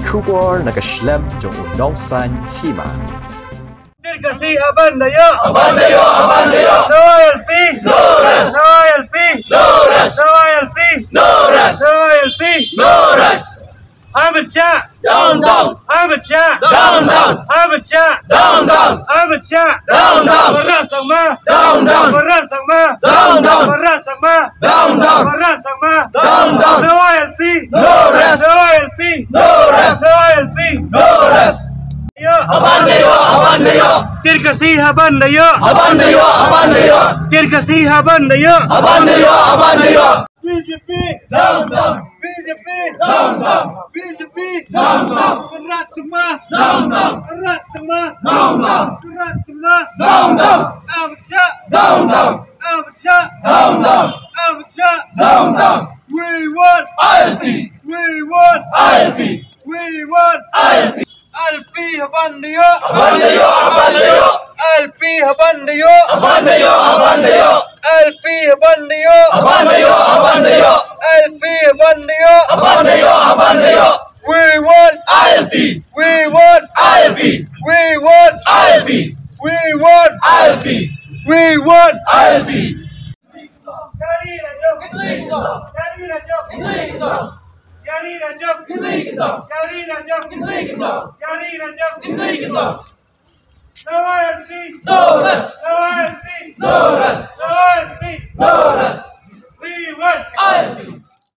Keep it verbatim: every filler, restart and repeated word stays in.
Khubor na ka shlem jong u nongsan hima. Tir ka si haban da ïoh. Haban da ïoh, haban da ïoh. No I L P. No rest. No I L P. No rest. No I L P. No rest. No I L P. No rest. Haban sha. Down, down. Haban sha. Down, down. Haban sha. Down, down. Haban sha. Down, down. Barasangma. Down, down. Barasangma. Down, down. Barasangma. Down, down. Barasangma. Down, down. No I L P. No rest. No I L P. No rest. No I L P. No rest. Ïoh. Haban da ïoh, haban da ïoh. Tir ka si haban da ïoh. Haban da ïoh, haban da ïoh. Tir ka si haban da ïoh. Haban da ïoh, haban da ïoh. B J P. Down, down. B J P. Down, down. B J P. Down, down. Barasangma. Down, down. Barasangma. Down, down. Barasangma. Down, down. Haban sha. Down, down. Haban sha. Down, down. Haban sha. Down, down. We want I L P. We want I L P. We want I L P. I L P haban da ïoh. Haban da ïoh, haban da ïoh. I L P haban da ïoh. Haban da ïoh, haban da ïoh. I L P haban da ïoh. Haban da ïoh, haban da ïoh. I L P haban da ïoh. Haban da ïoh, haban da ïoh. We want I L P. We want I L P. We want I L P. We want I L P. We want I L P. No I L P. No rest. No I L P. No rest. No I L P. No rest. We want I L P.